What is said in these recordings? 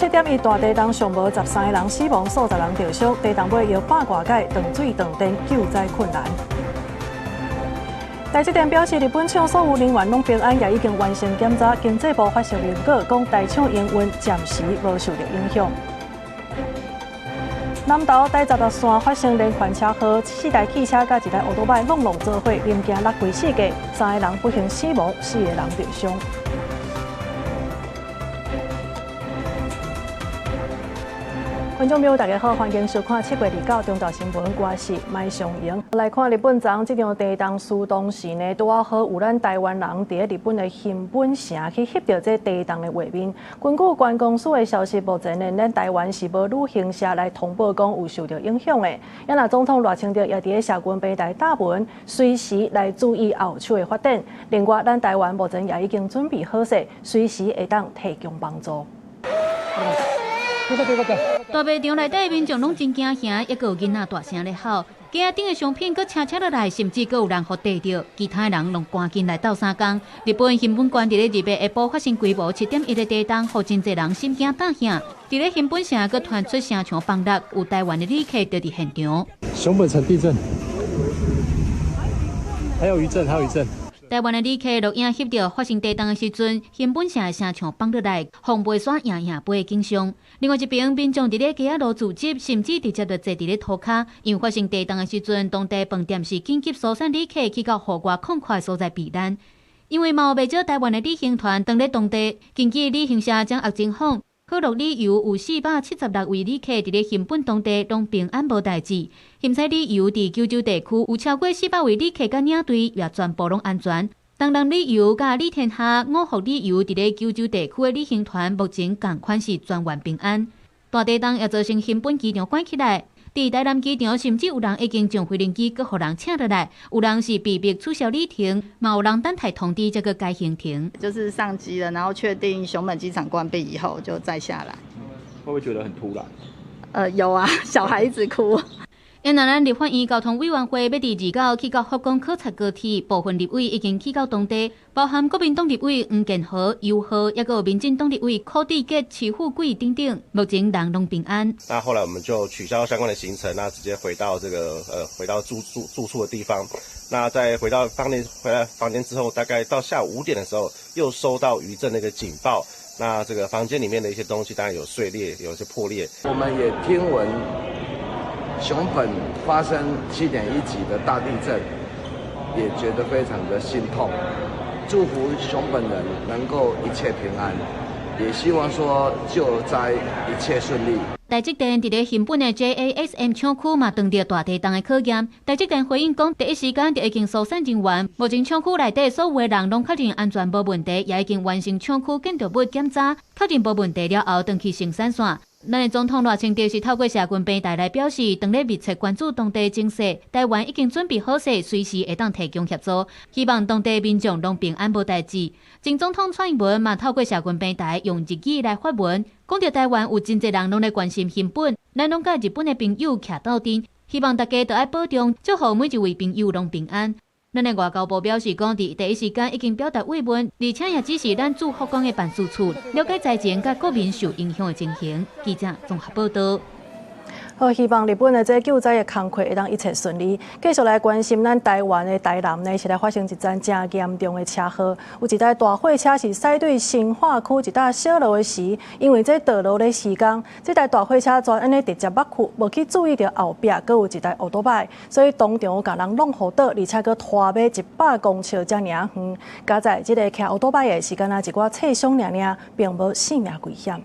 7.1大地動，上無13个人死亡，數十人著傷。地動尾有百外改斷水斷電，救災困難。台積電表示，日本廠所有人員攏平安，也已經完成檢查。經濟部發聲明稿講，台廠營運暫時無受著影響。南投台16線發生連環車禍，四台汽車佮一台歐多擺攏攏做伙，零件落規四架，三个人不幸死亡，四个人著傷。觀眾朋友，大家好，歡迎收看7月29中晝新聞，我是麥尚瑩。來看日本昨這場地動蘇當時呢，拄仔好有咱台灣人佇咧日本的熊本城去翕著這地動的畫面。根據觀光署的消息，目前呢，咱台灣是無旅行社來通報講有受著影響的。啊若總統賴清德也佇咧社群平台貼文，隨時來注意後手的發展。另外，咱台灣目前也已經準備好勢，隨時會當提供幫助。大賣場內底民眾攏真驚嚇，猶閣有囡仔大聲咧吼，架仔頂的商品閣車車落來，甚至閣有人予硩著，其他的人攏趕緊來鬥相共。日本熊本縣佇咧2號下晡發生規模7.1的地動，予真濟人心驚膽嚇。佇咧熊本城閣傳出城牆崩落，有台灣的旅客就佇現場。熊本城地震，還有餘震，還有餘震。台灣的旅客錄影翕著發生地動的時陣，熊本城的城牆崩落來，風飛沙贏贏飛的景象。另外一邊，民眾佇咧街仔路聚集，甚至直接就坐佇咧塗跤。因為發生地動的時陣，當地飯店是緊急疏散旅客去到戶外空曠的所在避難。因為嘛有袂少台灣的旅行團當咧當地，根據旅行社掌握情況，好樂旅遊有476位旅客佇咧熊本當地攏平安無代誌。熊彩旅遊佇九州地區有超過400位旅客佮領隊也全部攏安全。東南旅遊佮旅天下五福旅遊佇咧九州地區的旅行團目前仝款是全員平安。大地動也造成熊本機場關起來，佇台南機場甚至有人已經將飛行機閣予人請落來，有人是被迫取消旅程，嘛有人等待通知才閣改行程。就是上機了，然後確定熊本機場關閉以後，就再下來。會不會覺得很突然？有啊，小孩一直哭。因若咱立法院交通委員會欲佇29去到福岡考察高鐵，部分立委已經去到當地，包含國民黨立委黃健和、游浩，抑閣有民進黨立委柯志杰、徐富貴等等，目前人攏平安。那後來我們就取消相關的行程，那直接回到這個回到住宿的地方。那在回到房間回來房間之後，大概到下午5點的時候，又收到餘震的一個警報。那這個房間裡面的一些東西當然有碎裂，有一些破裂。我們也聽聞熊本發生7.1級的大地震，也覺得非常的心痛。祝福熊本人能夠一切平安，也希望說救災一切順利。台積電佇咧熊本的 JASM 廠區嘛，當著大地動的考驗。台積電回應講，第一時間就已經疏散人員，目前廠區內底所有的人攏確認安全無問題，也已經完成廠區建築物檢查，確認無問題了後，轉去生產線。咱的總統賴清德是透過社群平台來表示，當咧密切關注當地情勢，台灣已經準備好勢，隨時會當提供協助，希望當地民眾攏平安無代誌。前總統蔡英文嘛透過社群平台用日語來發文，講著台灣有真濟人攏咧關心熊本，咱攏佮日本的朋友徛鬥陣，希望大家都愛保重，祝福每一位朋友攏平安。咱的外交部表示，講佇第一時間已經表達慰問，而且也指示咱駐福岡的辦事處了解災情佮國民受影響的情形。記者綜合報道。好，希望日本的這救災的工作會當一切順利。繼續來關心咱台灣的台南呢，是來發生一樁真嚴重的車禍。有一台大貨車是駛對新化區一搭小路的時，因為這道路咧施工，這台大貨車全按呢直接捌去，無去注意著後壁閣有一台歐多擺，所以當場共人挵予倒，而且閣拖尾100公尺遮爾遠。佳哉這个騎歐多擺的是干焦一寡擦傷爾爾，並無性命危險。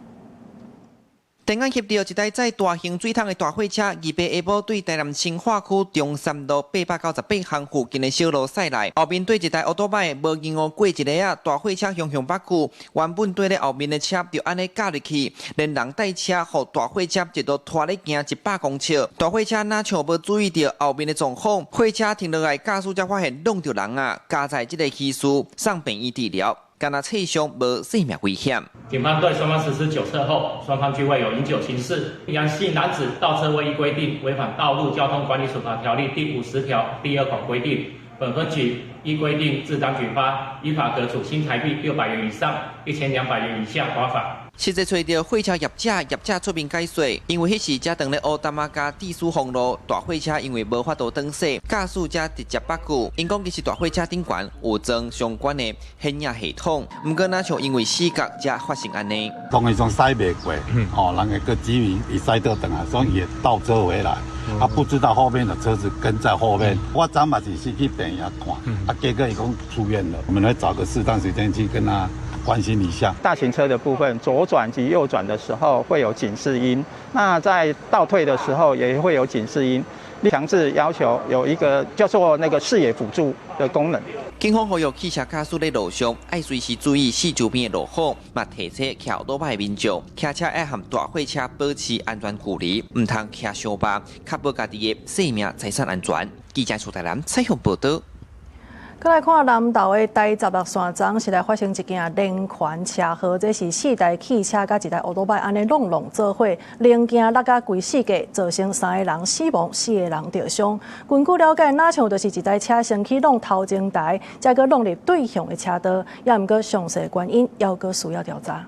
電眼翕著一台載大型水桶的大貨車，2號下晡對台南新化區中山路898號附近的小路駛來，後面對一台歐多擺無銀哦過一个仔，大貨車向向北去，原本對咧後面的車就按呢軋入去，連人帶車予大貨車一路拖咧行100公尺，大貨車若像無注意著後面的狀況，貨車停落來，駕駛才發現挵著人啊，佳哉這个醫師送病院治療。干焦擦傷無性命危險。警方對雙方實施酒測後，雙方均未有飲酒情事。楊姓男子倒車未依規定，違反《道路交通管理處罰條例》第50條第2款規定，本分局依規定自當舉發，依法可處新台幣600元以上1200元以下罰款。實際揣著貨車業者，業者出面解說，因為彼時才當咧烏擔仔佮致書封路，大貨車因為無法度轉駛，駕駛者直接縛久。𪜶講其實大貨車頂懸有裝相關的顯影系統，毋過若像因為死角才發生按呢。當伊種駛袂過，吼，人會閣急於伊駛倒轉來，所以伊會倒車回來。啊，不知道後面的車子跟在後面。我昨嘛是去病院看，啊，結果伊講出院了。我們來找個適當時間去跟他關心一下。大型車的部分，左轉及右轉的時候會有警示音，那在倒退的時候也會有警示音。強制要求有一個叫做那個視野輔助的功能。警方呼籲汽車駕駛佇路上愛隨時注意四周邊的路況，嘛提醒騎歐多擺的民眾，騎車愛和大貨車保持安全距離，毋通騎傷霸，確保家己的性命財產安全。記者徐台南採訪報導。閣來看南投的台十六線昨是來發生一件連環車禍，這是四台汽車佮一台歐多擺按呢挵挵做伙，零件落甲規四界，造成三個人死亡，四個人著傷。根據了解，若像就是一台車先去挵頭前台，才閣挵入對向的車道，也毋過詳細原因猶閣需要調查。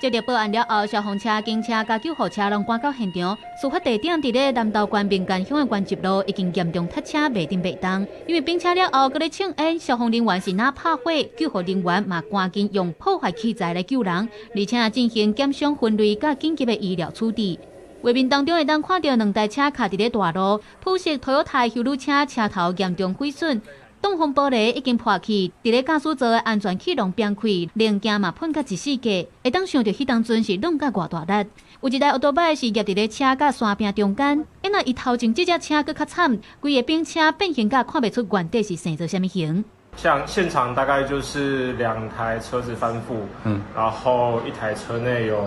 接到報案了後，消防車、警車佮救護車攏趕到現場。事發地點佇咧南投縣民間鄉的關閘路，已經嚴重塞車，袂振袂動。因為冰車了後，閣咧衝煙，消防人員是若拍火，救護人員嘛趕緊用破壞器材來救人，而且進行檢傷分類佮緊急的醫療處置。畫面當中會當看著兩台車卡佇咧大路，普色 Toyota 休旅車車頭嚴重毀損。擋風玻璃已經破去，佇咧駕駛座的安全氣囊崩開，零件嘛噴甲一四界。會當想著彼當陣是挵甲偌大力。有一台歐多擺是夾佇咧車佮山壁中間，因為伊頭前這隻車閣較慘，規个冰車變形甲看袂出原底是生做啥物形。像現場大概就是兩台車子翻覆，然後一台車內有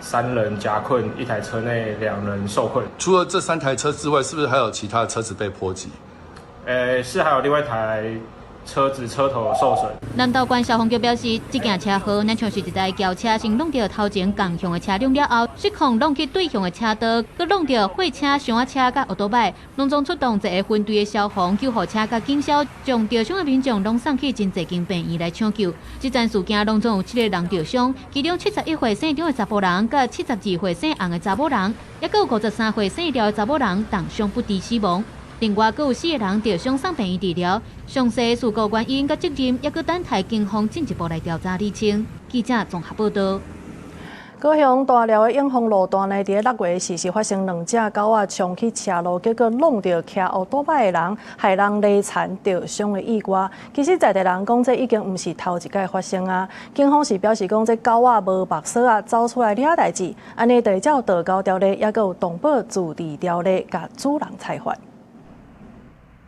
3人夾困，一台車內2人受困。除了這3台車之外，是不是還有其他車子被波及？是還有另外一台車子車頭受損。南投縣消防局表示，這件車禍若像是一台轎車先挵著頭前仝向的車輛了後，失控挵去對向的車道，閣挵著貨車、箱仔車佮歐多擺，攏總出動一個分隊的消防救護車佮警消，將著傷的民眾攏送去真濟間病院來搶救。這樁事件攏總有7個人著傷，其中71歲姓張的查埔人佮72歲姓洪的查某人，抑閣有53歲姓廖的查某人重傷不治死亡。另外，閣有4個人著傷送病院治療，詳細事故原因佮責任，猶閣等待警方進一步來調查釐清。記者綜合報導。高雄大寮的永豐路段呢，佇咧6月時是發生兩隻狗仔衝去車路，結果挵著騎歐多擺的人，害人勒殘著傷的意外。其實在地人講，這已經毋是頭一擺發生啊。警方是表示講，這狗仔無縛鎖仔走出來惹代誌，按呢就會照導狗條例，猶閣有動保自治條例，共主人裁罰。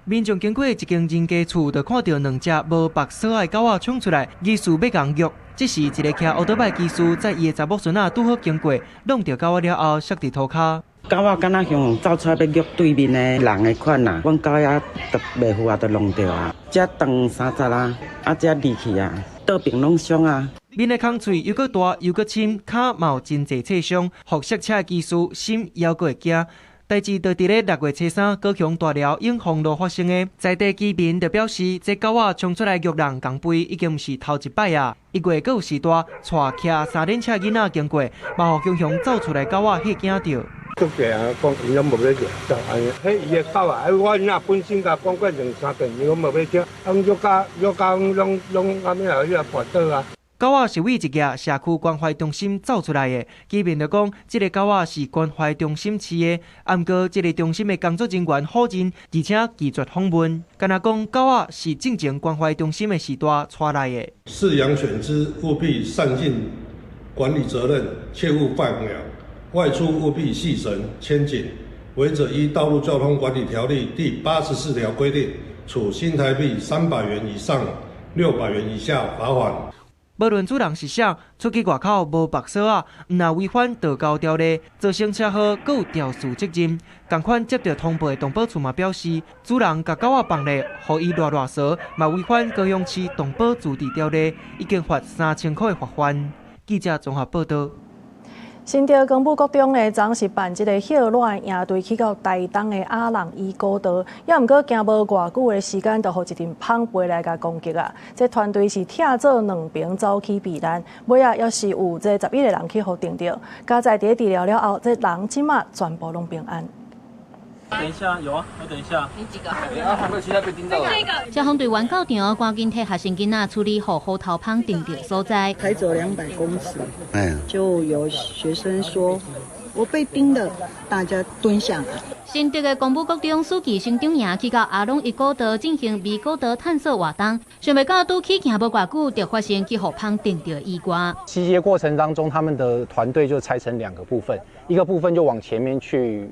民眾經過一間人家厝，就看著兩隻無縛鎖的狗仔衝出來，疑似欲共虐。這時，一个騎歐多擺機師載伊的查某孫仔拄好經過，挵著狗仔了後，摔佇塗跤。狗仔敢若像走出來欲虐對面的人的款啦，阮狗仔就袂赴啊，就挵著啊，這長30啊，啊這離去啊，倒邊攏傷啊。面的空喙猶閣大猶閣深，跤嘛有真濟擦傷，予摔車的機師心猶閣會驚。代誌就佇咧6月初三，高雄大寮永豐路發生的，在地居民就表示，這狗仔衝出來虐人共吠，已經毋是頭一擺啊！1月閣有時大，帶騎三輪車囡仔經過，嘛予雄雄走出來狗仔嚇驚著。足濟人講，𪜶攏無欲掠，就按呢。彼伊的狗啊，我囡仔本身共講過兩三遍，伊攏無欲聽，啊，虐甲虐甲攏攏啥物啊？彼個跋倒啊！狗仔是對一个社區關懷中心走出來的，居民就講，這个狗仔是關懷中心飼的，毋過這个中心的工作人員否認，而且拒絕訪問，敢若講狗仔是進前關懷中心的時代帶來的。飼養犬隻務必善盡管理責任，切勿放養，外出務必繫繩牽緊，違者依《道路交通管理條例》第84條規定，處新台幣300元以上600元以下罰款。無論主人是誰，出去外口無縛鎖仔，毋但違反道交條例，造成車禍，閣有肇事責任。仝款接著通報的動保處嘛表示，主人共狗仔放咧，予伊賴賴趖，嘛違反高雄市動保自治條例，已經罰3000塊的罰款。記者綜合報導。新竹光武國中呢，昨是辦這个歇熱營隊去到台東的阿朗壹古道，也毋過行無偌久的時間，就予一陣蜂飛來共攻擊啊！這團隊是拆做兩爿走去避難，尾仔猶是有這11個人去予叮著，佳哉佇咧治療了後，這人這馬全部攏平安。等一下，有啊，要等一下。你幾個？啊，還沒有其他被叮到的。消防隊員到場，趕緊替學生囡仔處理予虎頭蜂叮著所在。才走200公尺，就有學生說：“我被叮了。”大家蹲下來。新竹的光武國中暑期成長營去到阿朗壹古道進行微古道探索活動，想袂到拄起行無偌久，就發生去予蜂叮著意外。集結過程當中，他們的團隊就拆成兩個部分，一個部分就往前面去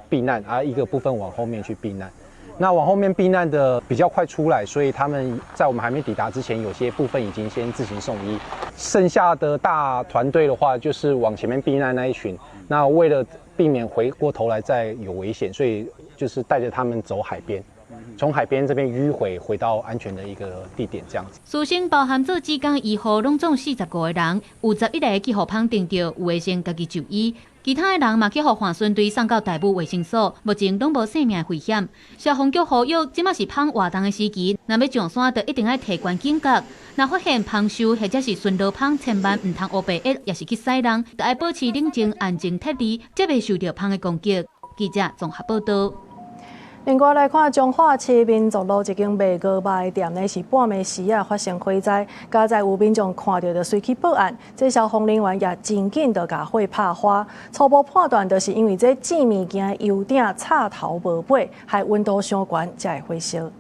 避難，啊，一個部分往後面去避難。那往後面避難的比較快出來，所以他們在我們還沒抵達之前，有些部分已經先自行送醫。剩下的大團隊的話，就是往前面避難那一群。那為了避免回過頭來再有危險，所以就是帶着他們走海邊，從海邊這邊迂回回到安全的一個地點，這樣子。師生包含做志工醫護，攏總45個人，有11個去予蜂叮著，有的先家己就醫。其他的人嘛去予換順隊送到大武衛生所，目前攏無性命危險。消防局呼籲，這馬是蜂活動的時期，若欲上山，就一定愛提懸警覺。若發現蜂獸或者是巡邏蜂，千萬毋通烏白壓，抑是去駛人，著愛保持冷靜、安靜、撤離，才袂受著蜂的攻擊。記者綜合報道。另外來看，彰化市民族路一間賣鵝肉的店呢，是半暝時仔發生火災，佳哉有民眾看著就隨去報案，這消防人員也真緊就共火拍花。初步判斷就是因為這煎物件油鼎插頭無拔，害溫度傷懸，才會火燒。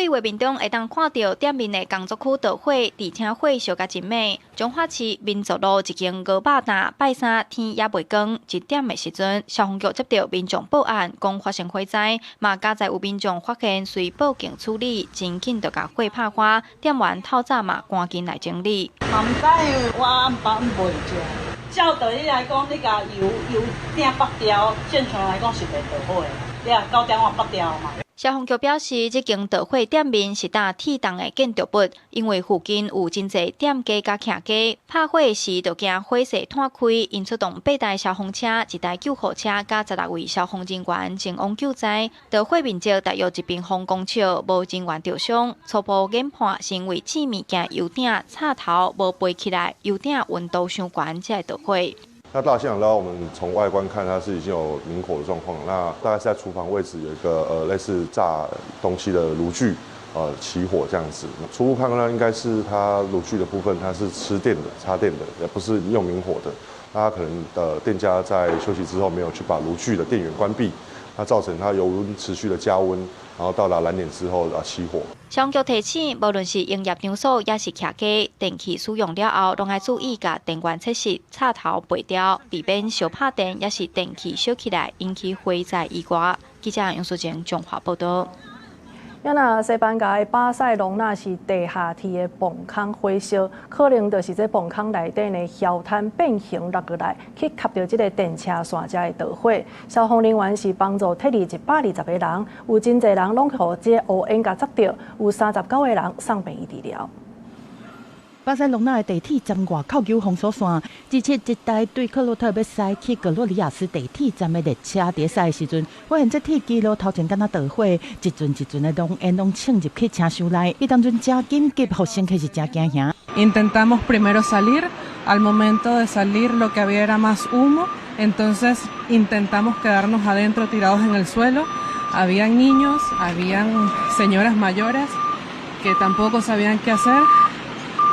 對畫面中會當看著店面的工作區著火，而且火燒甲真猛。彰化市民族路一間鵝肉店，拜三天猶未光，1點的時陣，消防局接著民眾報案，講發生火災，嘛佳哉有民眾發現，隨報警處理，真緊就共火拍花。店員透早嘛趕緊來整理。嘛毋知，我暗晡袂食。照道理來講，你共油鼎拔掉，正常來講是袂著火的。你啊9點外拔掉嘛。消防局表示，這間著火店面是搭鐵重的建築物，因為附近有真濟店家佮徛家，拍火時就驚火勢湠開，𪜶出動八台消防車、一台救護車佮16位消防人員前往救災。著火面積大約1平方公尺，無人員著傷。初步研判是因為煎物件油鼎插頭無拔起來，油鼎溫度傷懸才會著火。那到現場的話，我們從外觀看，它是已經有明火的狀況。那大概是在廚房位置有一個類似炸東西的爐具，起火這樣子。初步判斷應該是它爐具的部分，它是吃電的、插電的，也不是用明火的。那它可能的店家在休息之後沒有去把爐具的電源關閉，那造成它油溫持續的加溫，然後到達燃點之後啊起火。消防局提醒，無論是營業場所，抑是徛家，電器使用了後，攏愛注意共電源測試插頭拔掉，避免燒拍電，抑是電器燒起來引起火災意外。記者楊淑靜彰化報道。啊若西班牙的巴塞隆納是地下鐵的磅空火燒，可能就是這磅空內底呢硝碳變形落過來，去吸著這个電車線才會著火。消防人員是幫助撤離120個人，有真濟人攏予這個烏煙共砸著，有39個人送病院治療。巴塞隆納的地鐵站外口有封鎖線，而且一台對克洛特欲駛去格洛里亞斯地鐵站的列車佇駛的時陣，發現這鐵支路頭前敢若著火，一陣一陣的濃煙攏衝入去車廂內。彼當陣誠緊急，予乘客是誠驚嚇。 Intentamos primero salir, al momento de salir lo que había era más humo, entonces intentamos quedarnos adentro tirados en el suelo. Habían niños, habían señoras mayores que tampoco sabían qué hacer.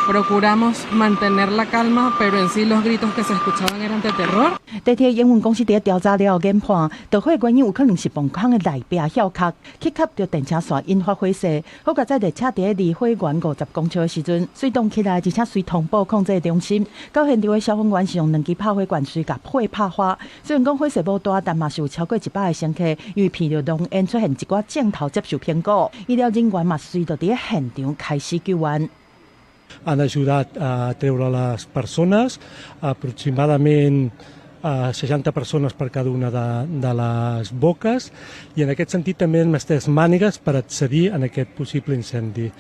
Procuramos mantener la calma, pero en sí los gritos que se escuchaban eran de terror. 地鐵營運公司佇調查了後研判，著火原因有可能是磅空的內壁翹殼，去吸著電車線引發火勢。好佳哉列車佇離火源50公尺的時陣，隨動起來，而且隨通報控制中心。到現場的消防員是用兩支拍火罐隨共火拍花。雖然講火勢無大，但嘛是有超過100個乘客因為鼻著濃煙出現一寡症頭接受評估。醫療人員嘛隨著佇現場開始救援。 Han ajudat a treure les persones, aproximadament 60 persones per cada una de les boques i en aquest sentit també hem estès mànigues per accedir en aquest possible incendi.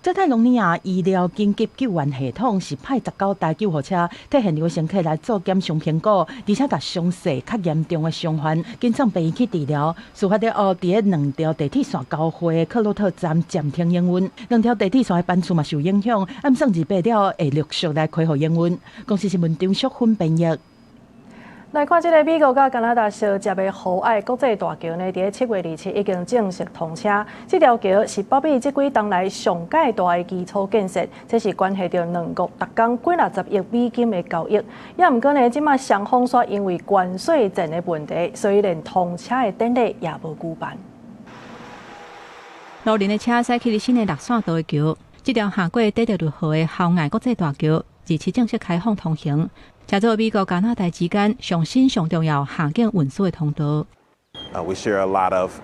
這泰隆尼亞醫療緊急救援系統是派19台救護車，替現場乘客來做檢傷評估，而且共傷勢較嚴重的傷患緊送病院去治療。事發了後，佇咧兩條地鐵線交匯的克洛特站暫停營運，兩條地鐵線的班次嘛受影響。按算28了會陸續來恢復營運。公視新聞張淑芬編譯。來看這个美國佮加拿大相接的侯愛國際大橋呢，佇咧7月27已經正式通車。這條橋是北美這幾冬來上蓋大的基礎建設，這是關係著兩國逐工幾若十億美金的交易。也毋過呢，這馬雙方煞因為關稅戰的問題，所以連通車的典禮也無舉辦。路人的車駛去新的六線道的橋，這條跨過底特律河的侯愛國際大橋，27正式開放通行。成做美國加拿大之間上新上重要跨境運輸的通道。 We share a lot of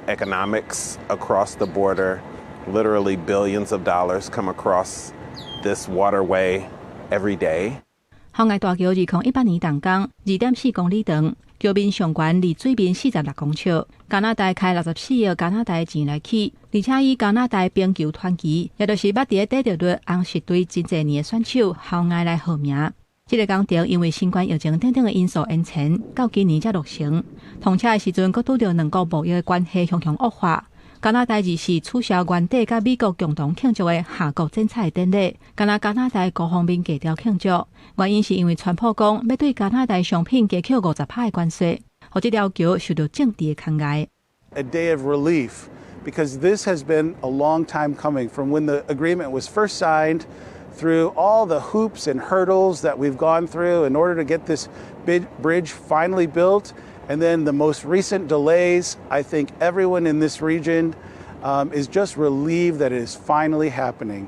economics across the border. Literally billions of dollars come across this waterway every day. 侯愛大橋2018年動工，2.4公里長，橋面上懸離水面46公尺。加拿大開64億加拿大錢來起，而且以加拿大冰球傳奇，也就是捌佇咧底特律紅石隊真濟年的選手侯愛來號名。這个工程因為新冠疫情等等的因素延遲，到今年才落成。通車的時陣，閣拄著兩國貿易的關係雄雄惡化。加拿大24取消原底佮美國共同慶祝的夏國剪彩典禮，干焦加拿大各方面低調慶祝。原因是因為川普講欲對加拿大商品加扣50%的關稅，予這條橋受到政治的牽礙。 A day of relief because this has been a long time coming from when the agreement was first signed through all the hoops and hurdles that we've gone through in order to get this big bridge finally built. And then the most recent delays, I think everyone in this region is just relieved that it is finally happening.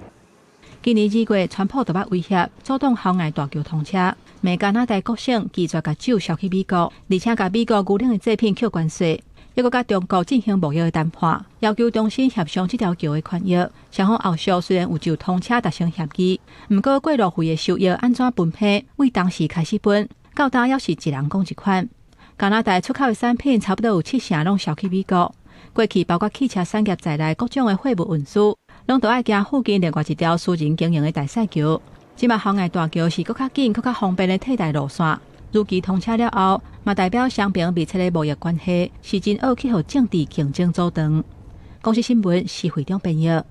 今年2月，川普就捌威脅阻擋侯愛大橋通車，罵加拿大各省拒絕共酒銷去美國，而且共美國牛奶的製品扣關稅，抑閣佮中國進行貿易的談判，要求重新協商這條橋的權益。雙方後續雖然有就通車達成協議，毋過過路費的收益按怎分配，對當時開始分，到今猶是一人講一款。加拿大出口的產品差不多有七成攏銷去美國。過去包括汽車產業在內各種的貨物運輸，攏都愛經附近另外一條私人經營的大細橋。這馬侯愛大橋是閣較緊、閣較方便的替代路線。如期通車了後，嘛代表雙邊密切的貿易關係是真愛去予政治競爭阻斷。公視新聞施會長編譯。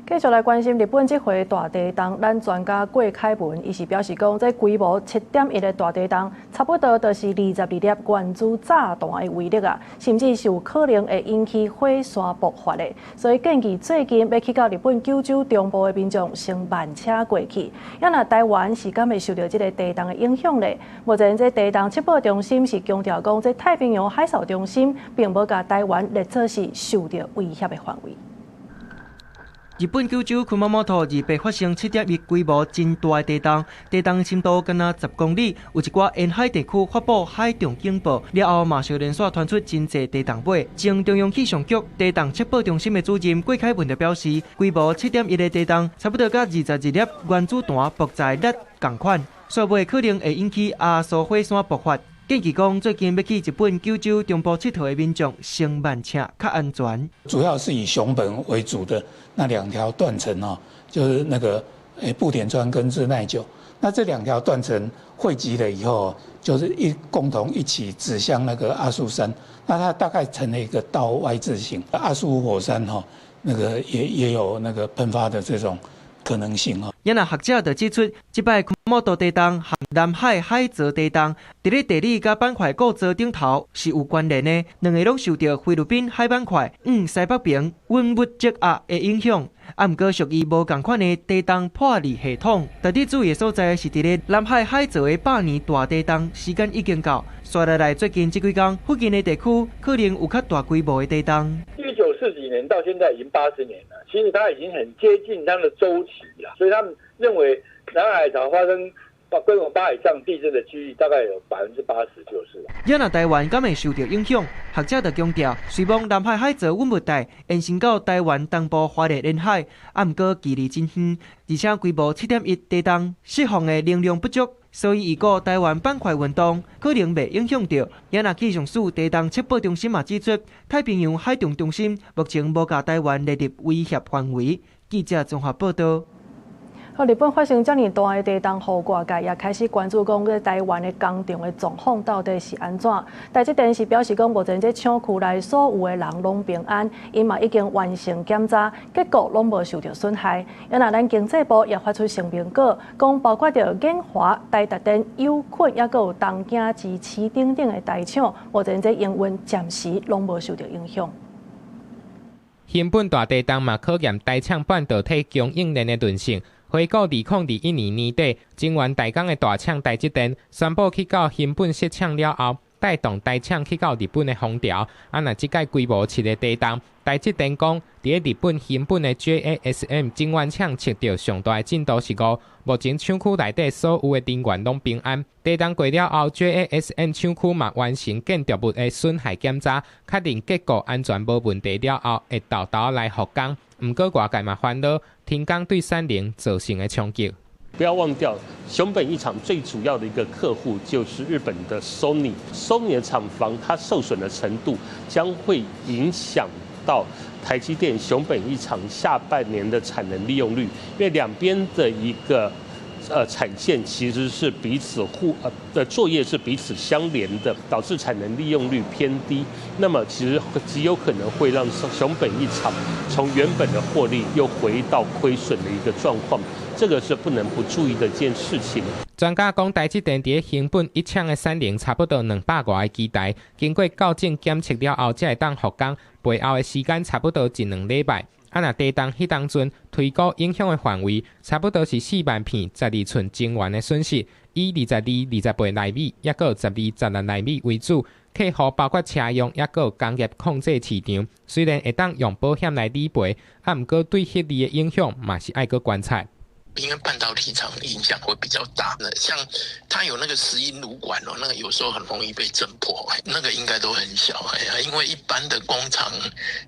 繼續來關心日本這回大地動，咱專家郭凱文伊是表示講，這規模7.1的大地動，差不多就是22粒原子炸彈的威力啊，甚至是有可能會引起火山爆發的。所以建議最近欲去到日本九州中部的民眾先慢車過去。啊若台灣是敢會受著這个地動的影響咧？目前這地動測報中心是強調講，這太平洋海嘯中心並無共台灣列做是受著威脅的範圍。日本九州熊本28發生7.1規模真大的地動，地動深度敢若10公里，有一寡沿海地區發布海上警報，了後馬上連續傳出真濟地動尾。前中央氣象局地動測報中心的主任郭凱文就表示，規模7.1的地動，差不多佮22粒原子彈爆炸力仝款，煞尾可能會引起阿蘇火山爆發。建議講，最近欲去日本九州中部𨑨迌的民眾，先慢車較安全。主要是以熊本為主的那兩條斷層哦，就是那個布田川跟日奈久。那這兩條斷層匯集了以後，就是共同一起指向那個阿蘇山。那它大概成了一個倒 Y 字形。阿蘇火山哈，那個也有那個噴發的這種可能性哦。也若學者就指出，這擺熊本地動和南海海槽地動，佇咧地理佮板塊構造頂頭是有關聯的，兩个攏受著菲律賓海板塊往西北邊穩物積壓的影響。啊，毋過屬於無仝款的地動破裂系統。特別注意的所在是佇咧南海海槽的百年大地動，時間已經到。紲落來最近這幾工，附近的地區可能有較大規模的地動。 1940幾年到現在已經80年了，其實它已經很接近它的週期了，所以他們認為南海槽發生規模8以上地震的幾率大概有80%就是了。也若台灣敢會受著影響？學者就強調，雖罔南海海槽穩物帶延伸到台灣東部花蓮沿海，啊，毋過距離真遠，而且規模7.1地動釋放的能量不足。所以預估台灣板塊運動可能袂影響著。也若氣象署地動測報中心嘛指出，太平洋海動中心目前無共台灣列入威脅範圍。記者綜合報道。日本發生遮爾大的地動，予外界也開始關注講，這台灣的工廠的狀況到底是按怎？台積電是表示講，目前這廠區內所有的人攏平安，𪜶嘛已經完成檢查，結果攏無受著損害。也若咱經濟部也發出聲明稿，講包括著研華、台達電、友坤，抑閣有東京之星等等的大廠，目前這營運暫時攏無受著影響。熊本大地動嘛考驗台廠半導體供應鏈的韌性。回顧2021年年底，晶圓代工的大廠台積電宣布去到熊本設廠了後，帶動台廠去到日本的風潮。啊，若這擺規模7個地動，台積電講，佇咧日本熊本的 JASM 晶圓廠測著上大的震度是5，目前廠區內底所有的人員攏平安。地動過了後，JASM 廠區嘛完成建築物的損害檢查，確認結構安全無問題了後，會沓沓來復工。毋過外界嘛煩惱，停工對產能造成的衝擊。不要忘掉，熊本一廠最主要的一個客戶就是日本的 Sony。Sony 的廠房它受損的程度將會影響到台積電熊本一廠下半年的產能利用率，因為兩邊的一個產線其實是彼此互的作業是彼此相連的，導致產能利用率偏低。那麼其實極有可能會讓熊本一廠從原本的獲利又回到虧損的一個狀況，這個是不能不注意的一件事情。專家講，台積電佇咧熊本一廠的產能差不多200外个機台，經過校正檢測了後，才會當復工，背後的時間差不多一兩禮拜。啊，若地動彼當陣推估影響的範圍，差不多是4萬片12寸晶圓的損失，以22、28納米，抑閣12、16納米為主。客戶包括車用，抑閣工業控制市場。雖然會當用保險來理賠，啊，毋過對獲利的影響嘛是愛閣觀察。因為半導體廠影響會比較大，像它有那個石英爐管哦，那個有時候很容易被震破，那個應該都很小，哎呀，因為一般的工廠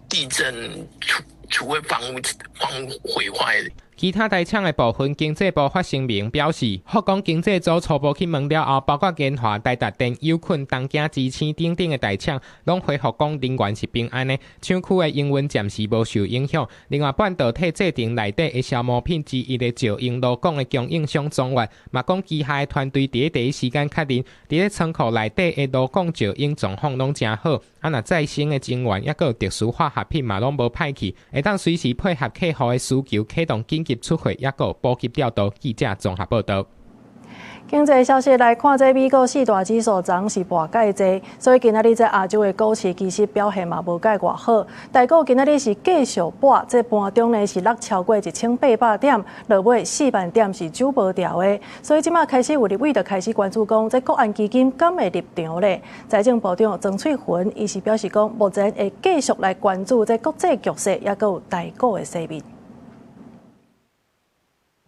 地震除非房屋毀壞。其他台廠的部分，經濟部發聲明表示，福岡經濟組初步去問了後，包括研華、台達電、友坤、東京之星等等的大廠，攏回覆講人員是平安的，廠區的營運暫時無受影響。另外，半導體製程內底的消磨品之一的石英爐管的供應商中越，嘛講旗下的團隊佇咧第一時間確認，佇咧倉庫內底的爐管石英狀況攏誠好，啊，若再生的晶圓抑閣有特殊化學品嘛攏無歹去，會當隨時配合客戶的需求，啟動緊急出貨，抑閣補給調度。記者綜合報道。經濟消息來看，這美國四大指數昨是跋蓋濟，所以今仔日這亞洲的股市其實表現嘛無蓋偌好。台股今仔日是繼續跋，這盤中呢是落超過1800點，落尾4萬點是守無牢的。所以這馬開始有立委就開始關注講，這國安基金敢會入場咧？財政部長曾翠雲伊是表示講，目前會繼續來關注這國際局勢，抑閣有台股的勢面。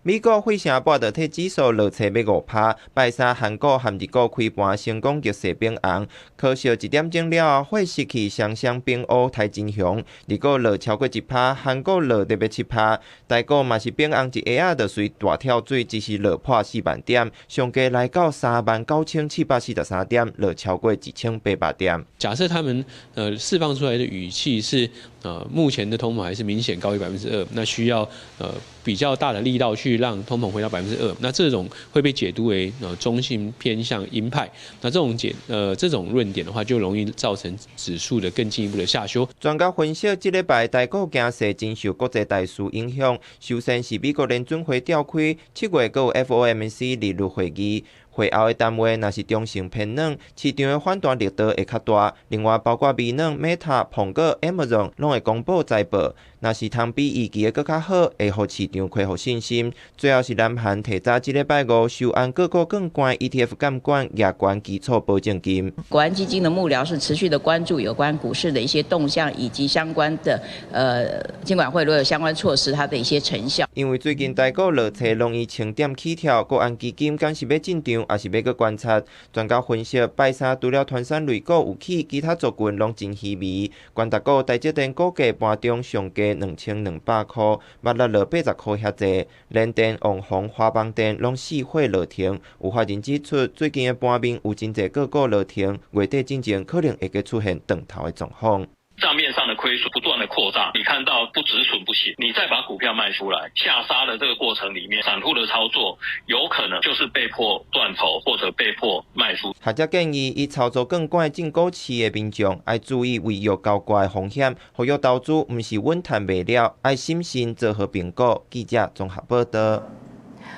美國費城半導體指數落差欲5趴，拜三韓股和日股開盤成功逆勢變紅，可惜一點鐘了後，火勢去雙雙變烏台真雄，日股落超過1趴，韓股落特別7趴，台股嘛是變紅一下仔就隨大跳水，只是落破4萬點，上低來到39,743點，落超過1800點。假設他們釋放出來的語氣是目前的通膨還是明顯高於2%，那需要比較大的力道去讓通膨回到2%，那這種會被解讀為中性偏向鷹派，那這種論點的話，就容易造成指數的更進一步的下修。專家分析，這禮拜台股走勢真受國際大事影響，首先是美國聯準會召開7月閣有 FOMC 利率會議。會後的談話若是中性偏軟，市場的反彈力度會較大。另外，包括微軟、Meta、蘋果、Amazon 攏會公布財報，若是通比預期的閣較好，會予市場恢復信心。最後是南韓提早這禮拜五收按各國更懸 ETF 監管額懸基礎保證金。國安基金的幕僚是持續的關注有關股市的一些動向，以及相關的金管會如果有相關措施，它的一些成效。因為最近台股落差攏以千點起跳，國安基金敢是欲進場，抑是欲閣觀察？專家分析，拜三除了傳產類股有起，其他族群攏真稀微。權值股台積電股價盤中上低2200箍，嘛落落80箍遐濟。聯電、旺宏、華邦電攏死火落停。有法人指出，最近的盤面有真濟個股落停，月底進前可能會閣出現斷頭的狀況。帳面上的虧損不斷的擴大，你看到不止損不行，你再把股票賣出來，下殺的這個過程裡面，散戶的操作有可能就是被迫斷頭或者被迫賣出。學者建議，已操作槓桿進股市的民眾，愛注意違約交割的風險，合約投資毋是穩賺袂了，愛審慎做好評估。記者綜合報道。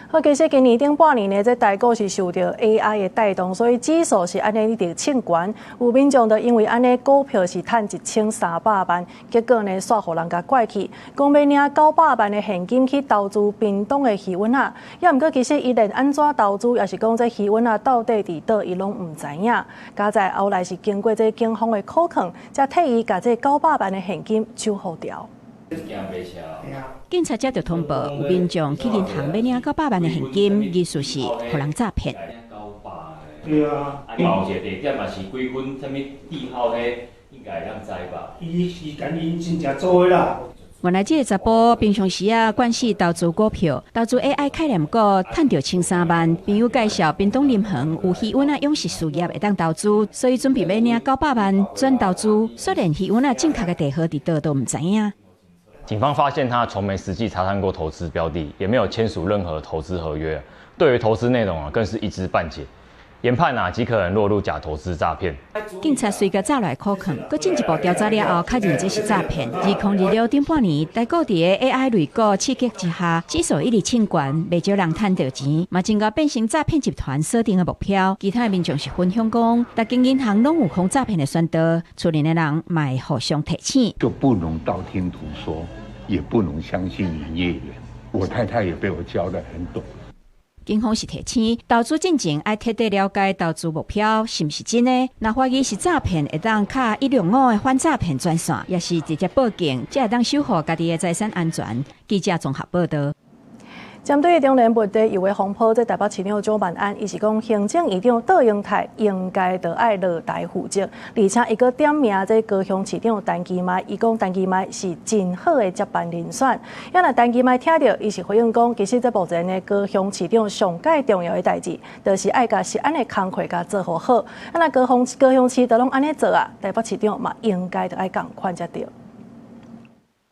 好，其實今年頂半年呢，這台股是受著 AI 的帶動，所以指數是按呢一直衝懸。有民眾就因為按呢股票是趁1300萬，結果呢煞予人共拐去，講欲領九百萬的現金去投資屏東的魚塭仔。也毋過其實伊連按怎投資，抑是講這魚塭仔到底佇佗，伊攏毋知影。佳哉後來是經過這警方的苦勸，才替伊共這九百萬的現金守護牢。警察接著通報，有民眾去銀行欲領九百萬的現金，疑似是予人詐騙。對啊，啊，有一個地點嘛是幾分，啥物地號彼，應該會當知吧？伊是共𪜶真正做的啦。原來這个查埔平常時啊，慣勢投資股票，投資 AI 概念股，趁著千三萬。朋友介紹屏東林園有魚塭仔養殖事業會當投資，所以準備欲領九百萬轉投資。雖然魚塭仔正確的地號佇佗都毋知影。警方發現他從沒實際查看過投資標的，也沒有簽署任何投資合約，對於投資內容啊更是一知半解，研判啊極可能落入假投資詐騙。警察隨共走來苦勸，閣進一步調查了後，確認這是詐騙。2026頂半年，台股佇个 AI 類股刺激之下，指數一直衝懸，袂少人趁著錢，嘛真𠢕變成詐騙集團鎖定的目標。其他的民眾是分享講，逐間銀行攏有防詐騙的宣導，厝內的人嘛會互相提醒。就不能道聽途說，也不能相信營業員。我太太也被我教得很懂。警方是提醒，投資進前愛徹底了解投資目標是毋是真的。若懷疑是詐騙，會當敲165的反詐騙專線，抑是直接報警，才會當守護家己的財產安全。記者綜合報道。針對中聯物地油的風波，這台北市長蔣萬安，伊是講行政院長卓榮泰應該著愛落台負責，而且伊閣點名這高雄市長陳其邁，伊講陳其邁是真好的接班人選。啊若陳其邁聽著，伊是回應講，其實這目前的高雄市長上蓋重要的代誌，就是愛共食安的工課共做予好。啊若高雄市都攏按呢做啊，台北市長嘛應該著愛仝款才對。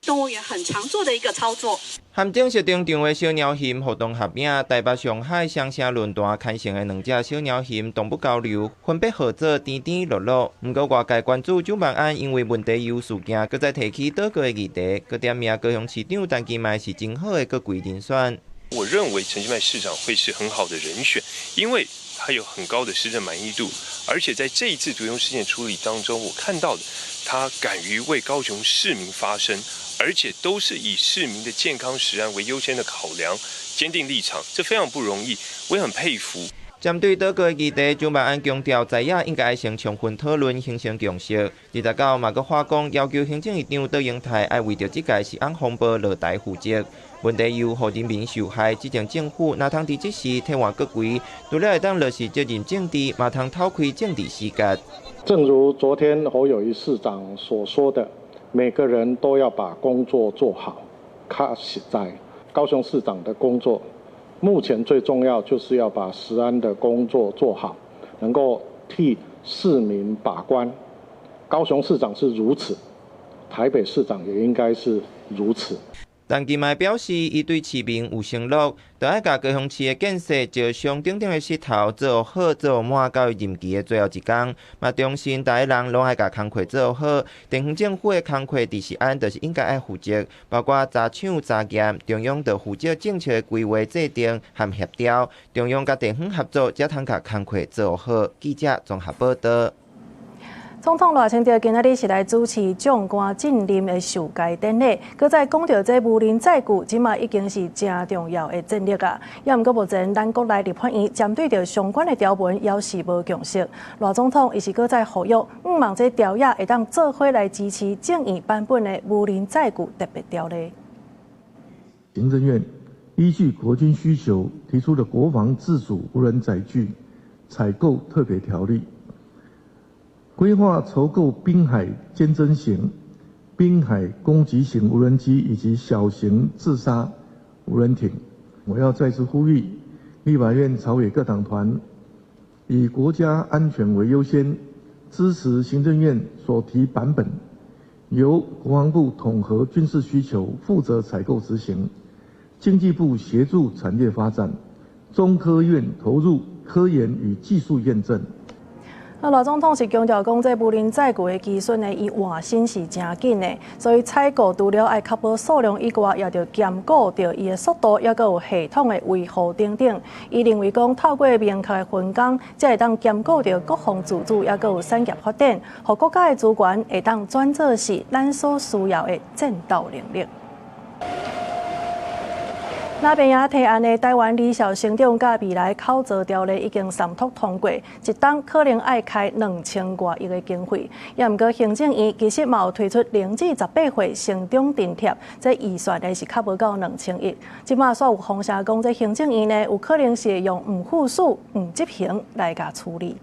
動物園很常做的一個操作。和正式登場的小鳥熊活動合影，台北上海雙城論壇牽成的兩隻小鳥熊動物交流，分別號做甜甜樂樂。毋過外界關注蔣萬安因為問題油事件，閣再提起倒閣的議題，閣點名高雄市長陳其邁是真好的閣貴人選。我認為陳其邁市長會是很好的人選，因為他有很高的施政滿意度，而且在這一次毒油事件處理當中，我看到的他敢於為高雄市民發聲，而且都是以市民的健康食安為優先的考量，堅定立場，這非常不容易，我也很佩服。針對倒閣的議題，蔣萬安強調，在野應該先充分討論，形成共識。29嘛閣話講，要求行政院長卓榮泰愛為著這屆食安風暴落台負責。問題油予人民受害，這陣政府若通佇這時替換閣規，除了會當落實責任政治，嘛通透開政治死結。正如昨天侯友宜市長所說的，每個人都要把工作做好。較實在，高雄市長的工作，目前最重要就是要把食安的工作做好，能夠替市民把關。高雄市長是如此，台北市長也應該是如此。陳其邁表示，伊對市民有承諾，著愛共高雄市的建設招商等等的勢頭做好做滿到伊任期的最後一工。嘛，重申逐个人攏愛共工課做好。地方政府的工課佇食安，就是應該愛負責，包括查廠查驗，中央著負責政策的規劃制定和協調，中央佮地方合作，才通共工課做好。記者綜合報道。總統賴清德今仔日是來主持將官進任的受階典禮，閣再講著這無人載具，這馬已經是誠重要的戰略啊。也毋過目前咱國內立法院針對著相關的條文，猶是無共識。賴總統伊是閣再呼籲，向望這朝野會當做伙來支持眾議版本的無人載具特別條例。行政院依據國軍需求提出的國防自主無人載具採購特別條例。規劃籌購濱海堅貞型滨海攻擊型無人機以及小型自殺無人艇。我要再次呼籲立法院朝野各黨團，以國家安全為優先，支持行政院所提版本，由國防部統合軍事需求，負責採購執行，經濟部協助產業發展，中科院投入科研與技術驗證。啊，賴總統是強調講，這無人載具的技術呢，伊換新是誠緊的，所以採購除了愛確保數量以外，也著兼顧著伊的速度，抑閣有系統的維護等等。伊認為講，透過明確的分工，才會當兼顧著國防自主，抑閣有產業發展，予國家的資源會當轉做是咱所需要的戰鬥能力。那邊也提案的臺灣兒少成長佮未來口座條例已經三讀通過，一冬可能愛開2000外億的經費。也毋過行政院其實嘛有推出0至18歲成長津貼，這預算呢是較無夠2000億。這馬煞有風聲講，這行政院呢有可能是用毋附屬、毋執行來共處理。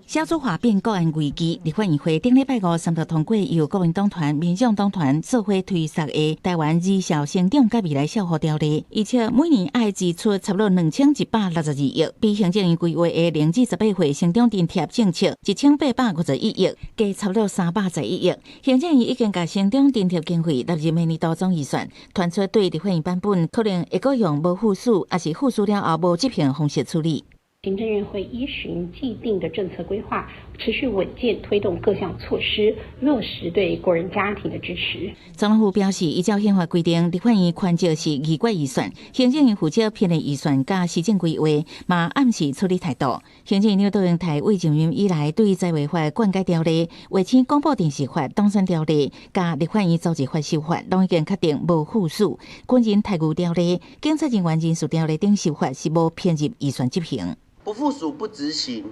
少子化變國安危機，立法院會頂禮拜五三讀通過由國民黨團、民眾黨團做伙推捒的臺灣兒少成長佮未來照護條例，而且每年愛支出差不多2162億，比行政院規劃的0至18歲成長津貼政策1851億，加差不多311億。行政院已經共成長津貼經費納入明年度總預算，傳出對立法院版本可能會閣用無附屬，抑是附屬了後無執行方式處理。行政院會依循既定的政策規劃，持續穩健推動各項措施，落實對國人家庭的支持。總統府表示，依照憲法規定，立法院權責是議決預算，行政院負責編列預算佮施政規劃，嘛暗示處理態度。行政院長杜英台為上任以來，對在位法、灌溉條例、衛星廣播電視法、黨選條例、佮立法院組織法修法，攏已經確定無附屬。軍人待遇條例、警察人員人事條例等修法是無編入預算執行。不附屬不執行，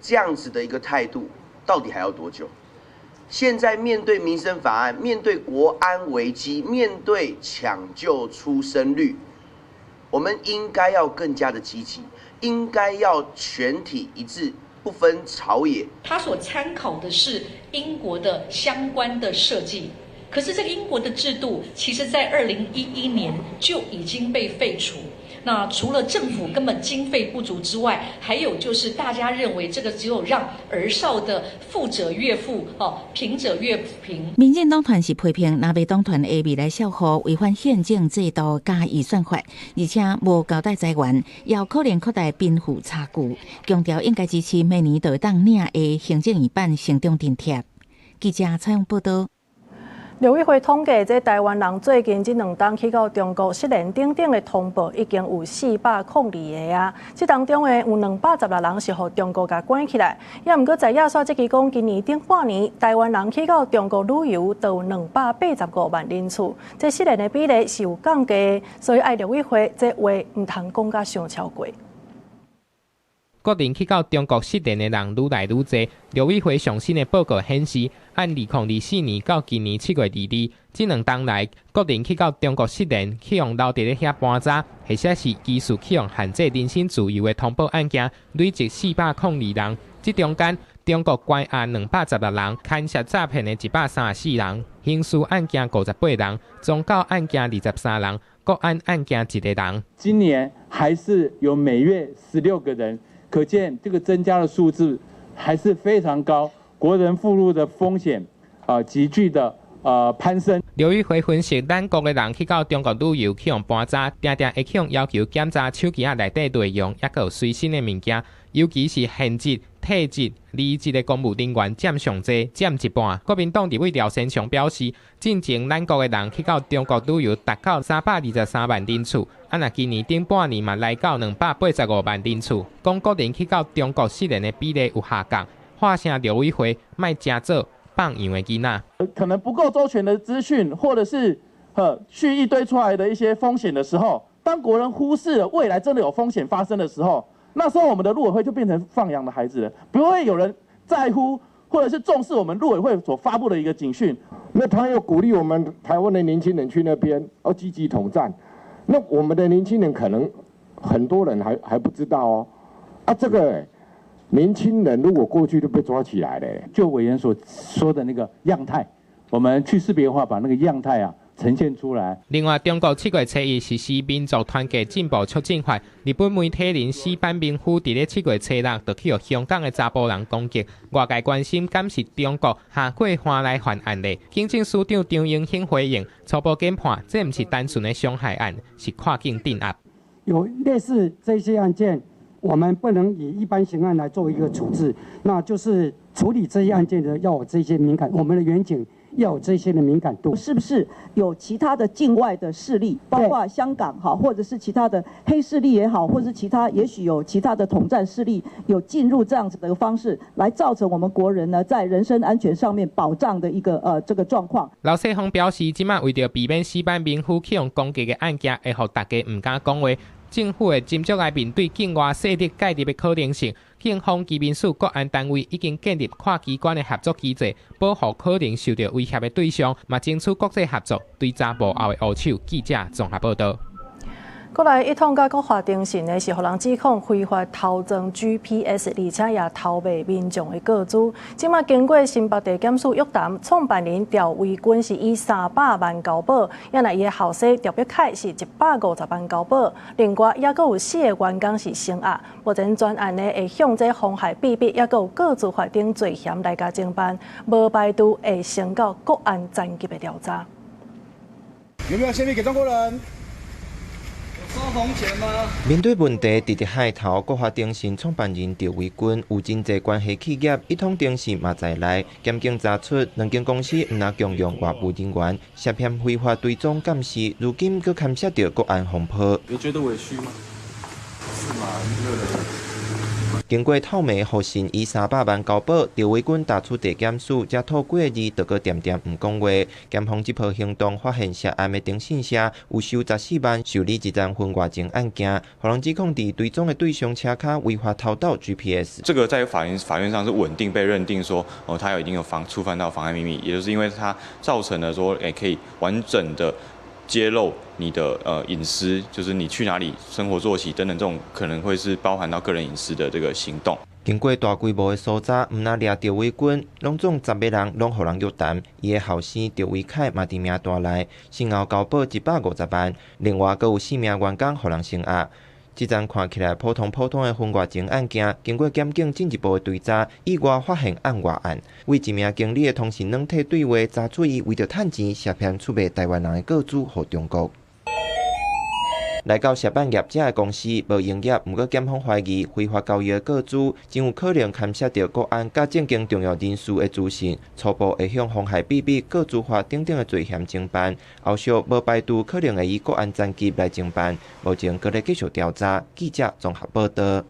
這樣子的一個態度，到底還要多久？現在面對民生法案，面對國安危機，面對搶救出生率，我們應該要更加的積極，應該要全體一致，不分朝野。他所參考的是英國的相關的設計，可是這個英國的制度，其實在2011年就已經被廢除。那除了政府根本經費不足之外，還有就是大家認為這個只有讓兒少的富者越富，哦，貧者越貧。民進黨團是批評藍白黨團的未來照護違反憲政制度佮預算法，而且無交代財源，也有可能擴大貧富差距，強調應該支持明年就會當領的行政院版成長津貼。記者採訪報道。陸委會統計，這臺灣人最近這兩冬去到中國失聯等等的通報，已經有402個啊。這當中的有216人是予中國共關起來。也毋過在野煞這支講，今年頂半年臺灣人去到中國旅遊都有285萬人次，這失聯的比例是有降低，所以愛陸委會這話毋通講甲傷超過。國人去到中國失聯的人愈來愈濟。陸委會上新的報告顯示，按2024年到今年7月22日，這兩冬來，國人去到中國失聯，去予留佇咧遐搬渣，或者是疑似去予限制人身自由的通報案件，累計402人。這中間，中國關押216人，牽涉詐騙的134人，刑事案件58人，宗教案件23人，國安案件一個人。今年還是有每月16個人。可見這個增加的數字還是非常高，國人赴陸的風險啊急劇的攀升。陸委會分析，咱國的人去到中國旅遊去予搬渣，定定會去予要求檢查手機仔內底內容，抑閣有隨身的物件，尤其是現職、退職、離職的公務人員佔上濟，佔一半。國民黨立委廖先祥表示，進前咱國的人去到中國旅遊達到323萬人次，啊若今年頂半年嘛來到285萬人次，講國人去到中國失聯的比例有下降，喊聲陸委會莫誠做放羊的囡仔。可能不夠周全的資訊，或者是蓄意堆出來的一些風險的時候，當國人忽視了未來真的有風險發生的時候，那時候我們的陸委會就變成放羊的孩子了，不會有人在乎或者是重視我們陸委會所發布的一個警訊。那他又鼓勵我們台灣的年輕人去那邊，要積極統戰。那我們的年輕人可能很多人還不知道哦。啊，這個年輕人如果過去都被抓起來了，就委員所說的那個樣態，我們去識別化，把那個樣態啊呈現出來。另外，中國7月初1實施民族團結進步促進法，日本媒體人矢板明夫佇咧7月初6就去予香港的查埔人攻擊，外界關心敢是中國下過番來犯案例。警政署長張榮興回應，初步研判，這毋是單純的傷害案，是跨境鎮壓。有類似這些案件，我們不能以一般刑案來做一個處置，那就是處理這些案件的要有這些敏感，我們的員警要有這些的敏感度。是不是有其他的境外的勢力，包括香港哈，或者是其他的黑勢力也好，或者是其他，也許有其他的統戰勢力有進入這樣子的一個方式，來造成我們國人呢在人身安全上面保障的一個這個狀況。劉世鋒表示，這擺為著避免矢板明夫去予攻擊的案件，會予大家毋敢講話。政府會斟酌來面對境外勢力介入的可能性。警方、移民署、國安單位已經建立跨機關的合作機制，保護可能受到威脅的對象，嘛爭取國際合作，追查幕後的烏手。記者綜合報道。過來一通佮國華偵訊的是，予人指控非法偷裝 GPS，而且也偷賣民眾的個資。這馬經過新北地檢署約談，創辦人趙維軍是以300萬交保，也若伊的後生趙碧凱是150萬交保。另外，猶閣有四个員工是聲押。目前專案呢會向這妨害秘密，猶閣有個資法等罪嫌來共偵辦，無排除會升到國安層級的調查。有沒有洩密給中國人？收紅錢嗎？面對問題，直直害頭，國華電信創辦人趙維軍有真濟關係企業，一統電信嘛在內，檢警查出兩間公司毋但共用外部人員，涉嫌非法追蹤監視，如今閣牽涉著國安風波。你覺得委屈嗎？是嗎？經過透明互信以300萬交保，趙維軍踏出地檢署，才吐幾个字，就閣恬恬毋講話。檢方這波行動發現涉案的電信社有收14萬受理一單婚外情案件，予人指控佇追蹤的對象車跤違法偷盜 GPS。這個在法院上是穩定被認定說，哦，他有一定有觸犯到妨害秘密，也就是因為他造成了說，可以完整的揭露你的隱私，就是你去哪裡、生活作息等等，這種可能會是包含到個人隱私的這個行動。經過大規模的搜查，毋但掠趙維軍，攏總10個人攏予人約談。伊的後生趙維凱嘛佇名單內，先後交保150萬，另外閣有四名員工予人聲押。這樁看起來普通普通的婚外情案件，經過檢警進一步的追查，意外發現案外案。為一名經理的通訊軟體對話，查出伊為著趁錢涉嫌出賣台灣人的個資予中國。來到涉案業者的公司無營業，毋過檢方懷疑非法交易的個資，真有可能牽涉著國安佮政經重要人士的資訊，初步會向妨害秘密、個資法等等的罪嫌偵辦，後續無排除可能會以國安層級來偵辦，目前閣咧繼續調查。記者綜合報道。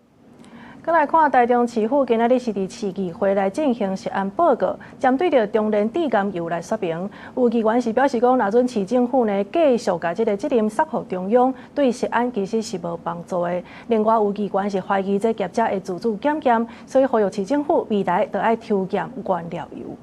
閣來看台中市府今仔日是佇市議會來進行食安報告，針對著中連致癌油來說明。有議員是表示講，若準市政府呢繼續共這个責任捒予中央，對食安其實是無幫助的。另外有議員是懷疑這業者會自主檢驗，所以呼籲市政府未來著愛抽驗原料油。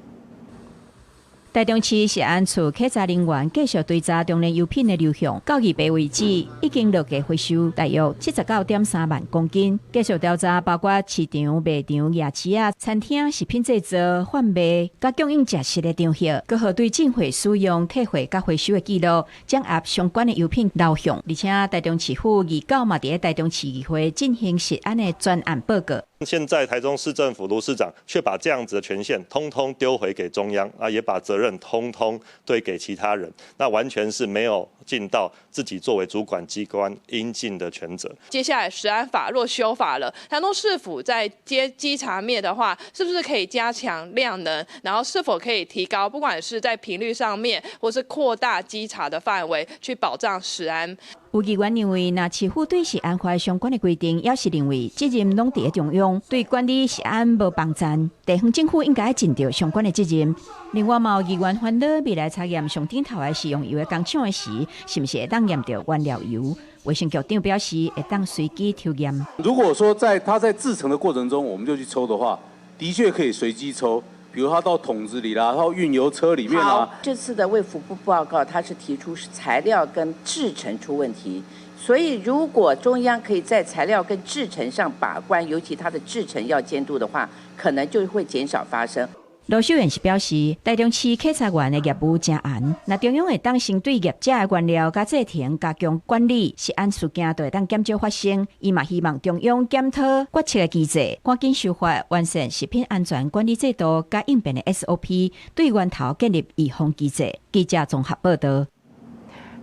台中市食安處稽查人員繼續追查中連油品的流向，到2八為止，已經累計回收大約79.3萬公斤。繼續調查包括市場、賣場、夜市仔、餐廳、食品製造、販賣、佮供應食食的場合，閣核對進貨、使用、退貨佮回收的記錄，掌握相關的油品流向。而且台中市府29嘛佇咧台中市議會進行食安的專案報告。現在台中市政府盧市長卻把這樣子的權限通通丟回給中央，啊，也把責任通通推給其他人，那完全是沒有盡到自己作為主管機關應盡的權責。接下來食安法若修法了，台中市府在接稽查面的話，是不是可以加強量能？然後是否可以提高，不管是在頻率上面，或是擴大稽查的範圍，去保障食安？有議員認為，若市府對食安法相關的規定，也是認為責任攏佇咧中央，對管理食安無幫助，地方政府應該盡著相關的責任。另外，嘛有議員煩惱未來查驗上頂頭的食用油的工廠的時，是毋是會當驗著原料油？衛生局長表示，會當隨機抽驗。如果說在他在製程的過程中，我們就去抽的話，的確可以隨機抽。比如他到桶子裡啦，到運油車裡面啦。這次的衛福部報告，他是提出是材料跟製程出問題，所以如果中央可以在材料跟製程上把關，尤其它的製程要監督的話，可能就會減少發生。盧秀燕是表示，台中市稽查員的業務誠嚴，若中央會當先對業者的原料佮製程加強管理，食安事件就會當減少發生。伊嘛希望中央檢討決策的機制，趕緊修法完善食品安全管理制度佮應變的 SOP，對源頭建立預防機制。記者綜合報道。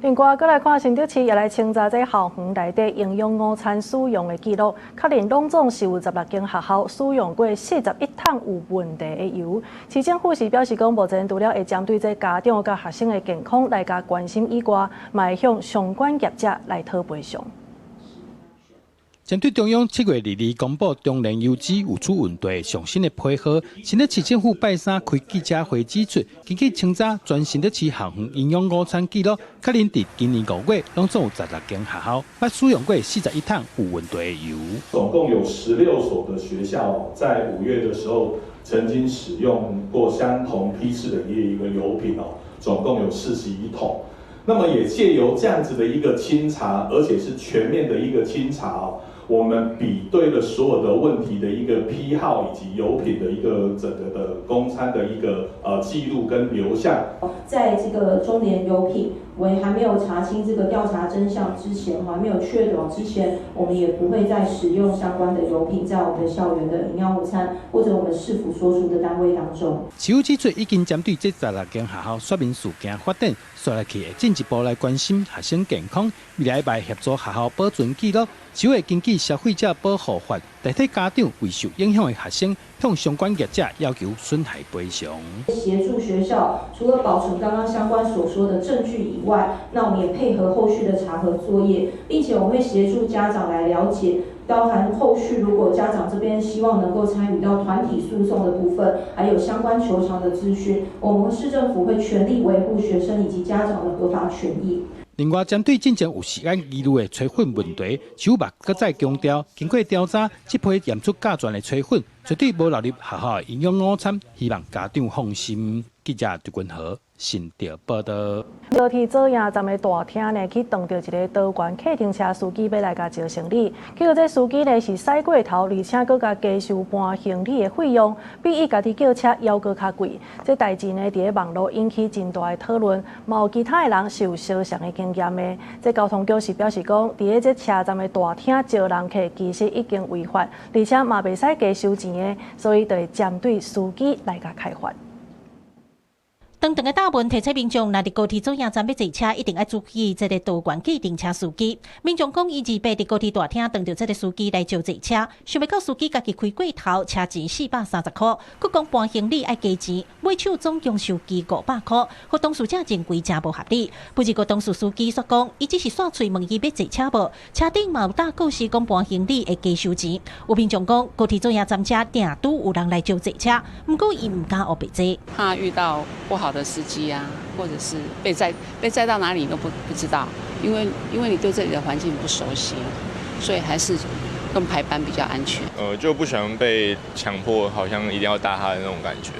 另外，閣來看新竹市也來清查這校園內底營養午餐使用的記錄，確認攏總是有16間學校使用過41桶有問題的油。市政府是表示講，目前除了會針對這家長佮學生的健康來共關心以外，嘛會向相關業者來討賠償。針對中央7月22公布中煉油脂有出問題上新的批號，新竹市政府拜三開記者會指出，根據清查全新竹市校園營養午餐記錄，確認佇今年5月，攏總有16間學校捌使用過41桶有問題的油。總共有16所的學校在5月的時候曾經使用過相同批次的一個油品哦，總共有41桶。那麼也借由這樣子的一個清查，而且是全面的一個清查哦。我們比對了所有的問題的一個批號以及油品的一個整個的供餐的一個記錄跟流向，在這個中聯油品為還沒有查清這個調查真相之前，還沒有確鑿之前，我們也不會再使用相關的油品在我們的校園的營養午餐或者我們市府所屬的單位當中。市府指出，已經針對這16間學校說明事件發展，紲落去會進一步來關心學生健康，未來會協助學校保存記錄，就會根據消費者保護法，代替家長為受影響的學生向相關業者要求損害賠償。協助學校除了保存剛剛相關所說的證據以外，那我們也配合後續的查核作業，並且我們會協助家長來了解，包含後續如果家長這邊希望能夠參與到團體訴訟的部分，還有相關求償的資訊，我們市政府會全力維護學生以及家長的合法權益。另外，針對進前有食安疑慮的炊粉問題，市府嘛閣再強調，經過調查，這批驗出甲醛的炊粉絕對無流入學校營養午餐，希望家長放心。記者朱君豪新竹報道。高鐵左營站的大廳呢，去撞著一个多元客停車司機欲來共招行李，結果這司機呢是駛過頭，而且閣共加收搬行李的費用，比伊家己叫車猶閣較貴。這代誌呢，佇咧網路引起真大的討論，嘛有其他的人是有相像的經驗的。這交通局是表示講，佇咧這車站的大廳招人客其實已經違法，而且嘛袂使加收錢的，所以就會針對司機來共開罰。長長的大門提醒民眾，若佇高鐵左營站欲坐車，一定愛注意這个多元計程車司機。民眾講，伊二八佇高鐵大廳撞著這个司機來招坐車，想袂到司機家己開過頭，車錢430箍，閣講搬行李愛加錢，尾手總共收伊500箍，予當事者認為誠無合理。不過當事司機煞講，伊只是煞喙問伊欲坐車無，車頂嘛有打告示講搬行李會加收錢。有民眾講，高鐵左營站遮定拄有人來招坐車，毋過伊毋敢烏白坐，怕遇到不好的司機啊，或者是被載到哪裡都不知道，因為你對這裡的環境不熟悉，所以還是跟排班比較安全。就不喜歡被強迫，好像一定要搭他的那種感覺。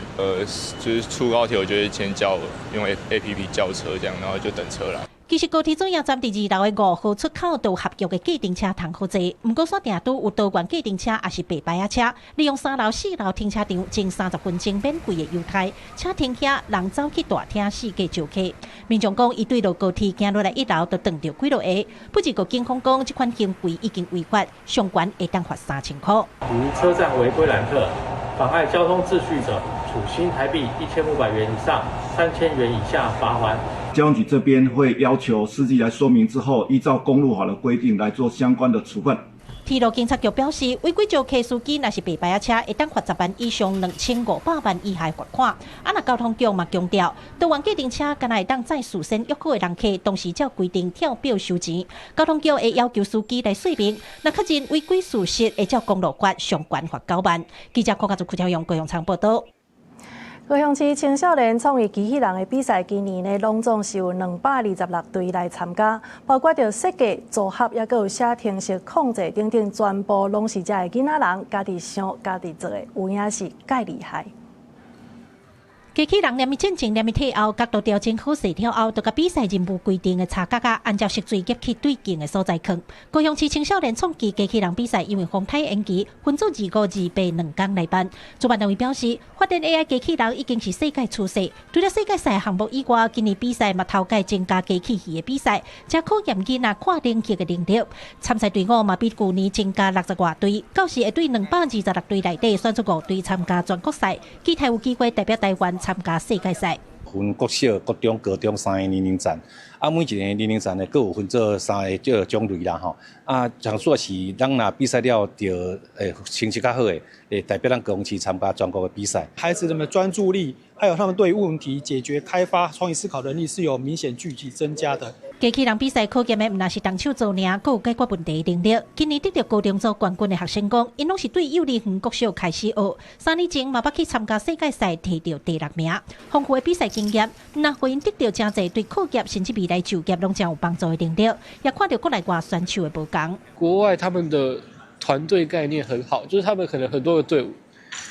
就是出高鐵，我覺得先叫用 APP 叫車這樣，然後就等車來。其實高鐵左營站佇二樓的5號出口都有合約的計程車通予坐，毋過煞定拄有多元計程車，抑是白牌仔車，利用3樓、4樓停車場前30分鐘免費的優待，車停遐，人走去大廳四界招客。民眾講，伊對落高鐵行落來一樓，就撞著幾落个。不過警方講，這款行為已經違法，上懸會當罰3000箍。於車站違規攬客、妨礙交通秩序者，處新台幣1500元以上3000元以下罰鍰。交通局這邊會要求司機來說明之後，依照公路法的規定來做相關的處分。鐵路警察局表示，違規招客司機若是白牌仔車，會當罰10萬以上2500萬以下罰款。啊，若交通局嘛強調，多元計程車敢若會當載事先約好的人客，同時照規定跳表收錢。交通局會要求司機來說明，若確認違規事實，會照公路法上懸罰9萬。記者柯家族邱超勇高雄場報道。高雄市青少年創意機器人的比賽，今年呢，攏總是有226隊來參加，包括著設計、組合，抑閣有寫程式、控制等等，全部攏是遮的囡仔人家己想、家己做的，有影是蓋厲害。機器人連伊進前，連伊退後，角度調整好勢了後，就共比賽任務規定的叉角仔，按照色水入去對鏡的所在囥。高雄市青少年創技機器人比賽因為風颱延期，分做25、282天來辦。主辦單位表示，發展 AI 機器人已經是世界趨勢。除了世界賽項目以外，今年比賽嘛頭擺增加機器魚的比賽，才考驗囡仔跨領域的能力。參賽隊伍嘛比舊年增加60外隊，到時會對226隊內底選出5隊參加全國賽，期待有機會代表台灣參加世界賽。分國小、國中、高中三個年齡層，啊，每一個年齡層呢，閣有分做三個這個種類啦吼。啊，像說是咱若比賽了，著成績較好的，會代表咱高雄市參加全國的比賽。孩子們的專注力，還有他們對問題解決、開發、創意思考能力是有明顯具體增加的。機器人比賽考驗的毋但是動手做爾，閣有解決問題的能力。今年得著高中組冠軍的學生講，𪜶攏是對幼兒園國小開始學，3年前嘛捌去參加世界賽，摕著第六名。豐富的比賽經驗，毋但予𪜶得著誠濟對課業甚至未來就業攏誠有幫助的能力，也看著國內外選手的無仝。國外他們的團隊概念很好，就是他們可能很多個隊伍，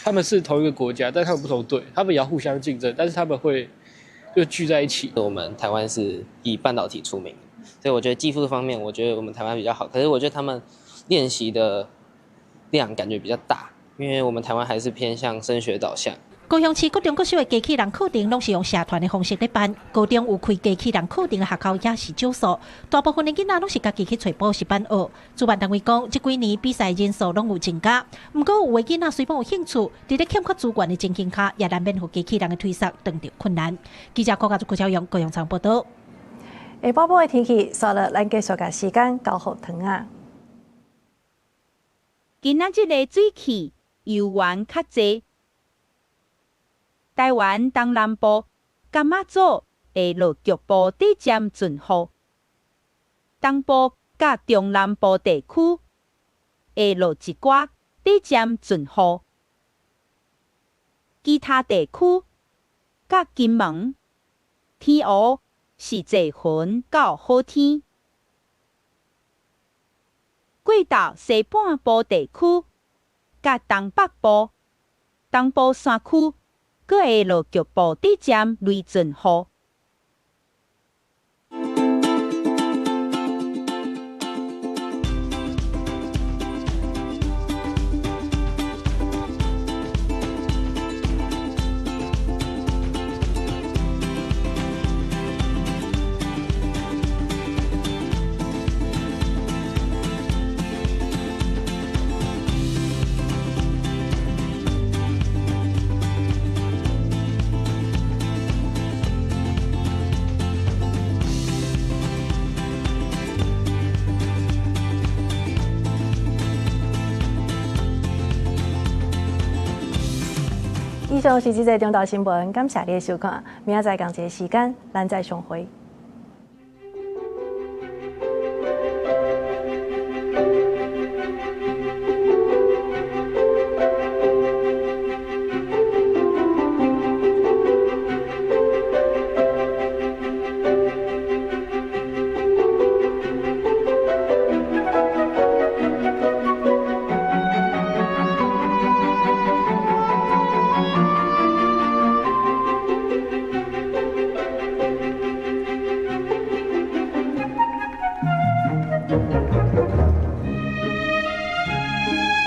他們是同一個國家，但他們不同隊，他們也要互相競爭，但是他們會就聚在一起。我們台灣是以半導體出名，所以我覺得技術方面，我覺得我們台灣比較好。可是我覺得他們練習的量感覺比較大，因為我們台灣還是偏向升學導向。高雄市國中國小的機器人課程攏是用社團的方式咧辦，高中有開機器人課程的學校也是少數，大部分的囡仔攏是家己去揣補習班學。主辦單位講，這幾年比賽人數攏有增加，毋過有的囡仔雖罔有興趣，佇咧欠缺資源的情形下，也難免予機器人的推捒遇著困難。記者郭家竹、郭昭陽高雄場報導。下晡晡的天氣，煞落咱繼續共時間交予唐仔。今仔日的水汽油源較濟。台灣東南部佮馬祖會落局部短暫陣雨，東部佮中南部地區會落一寡短暫陣雨，其他地區佮金門天烏是濟雲到好天，過晝西半部地區佮東北部、東部山區，閣會落局部短暫雷陣雨。以上是這節中晝新聞，感謝你的收看。明仔載仝一个時間，咱再相會。